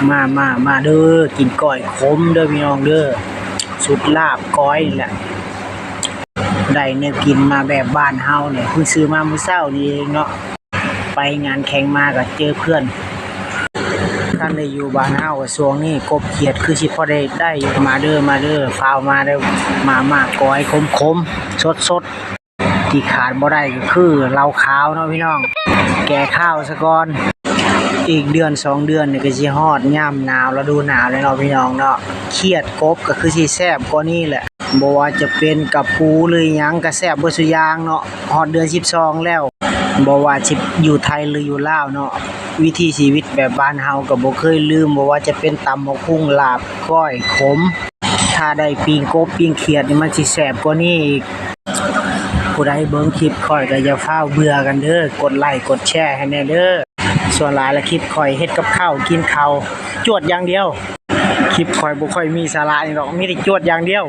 ມາ ມາ ມາເດີ ກິນກ້ອຍຂົມເດີພີ່ນ້ອງເດີ ສຸດລາບກ້ອຍນີ້ແຫຼະ ໄດ້ແນວກິນມາແບບບ້ານເຮົານີ້ ເພິ່ງຊື້ມາມື້ເຊົ້ານີ້ເອງເນາະ ໄປງານແຂ່ງມາກໍເຈີເພື່ອນ ຄັນໄດ້ຢູ່ບ້ານເຮົາກໍຊ່ວງນີ້ກົບຂຽດຄືຊິພໍໄດ້ ໄດ້ຢູ່ ມາເດີ ມາເດີ ຟ້າວມາເດີ ມາ ມາ ກ້ອຍຂົມໆ ສົດໆ ທີ່ຂາດບໍ່ໄດ້ກໍຄືເຫຼົ້າຂາວເນາະພີ່ນ້ອງ ແກ້ຄາວຊະກ່ອນ ອີກເດືອນສອງເດືອນນີ້ກໍຊິຮອດຍາມໜາວ ລະດູໜາວແລ້ວເນາະພີ່ນ້ອງເນາະ ຂຽດກົບກໍຄືຊິແຊບກວ່ານີ້ແຫຼະ ບໍ່ວ່າຈະເປັນກະປູ ຫຼື ອີ່ຫຍັງກໍແຊບເບິດຊຸຢ່າງເນາະ ຮອດເດືອນສິບສອງແລ້ວ ບໍ່ວ່າຊິຢູ່ໄທ ຫຼື ຢູ່ລາວເນາະ ວິຖີຊີວິດແບບບ້ານເຮົາກໍບໍ່ເຄີຍລືມ ບໍ່ວ່າຈະເປັນຕຳບັກຫຸ່ງ ລາບ ກ້ອຍຂົມ ຖ້າໄດ້ປີ້ງກົບປີ້ງຂຽດນີ້ມັນຊິແຊບກວ່ານີ້ອີກ ຜູ້ໃດເບິ່ງຄລິບຂ້ອຍກໍຢ່າຟ້າວເບື່ອກັນເດີ ກົດໄລກົດແຊໃຫ້ແດ່ເດີ ສ່ວນຫຼາຍລະຄລິບຂ້ອຍເຮັດກັບເຂົ້າກິນເຂົ້າ ຈວດຢ່າງດຽວ ຄລິບຂ້ອຍບໍ່ຄ່ອຍມີສາລະຫຍັງດອກ ມີແຕ່ຈວດຢ່າງດຽວ.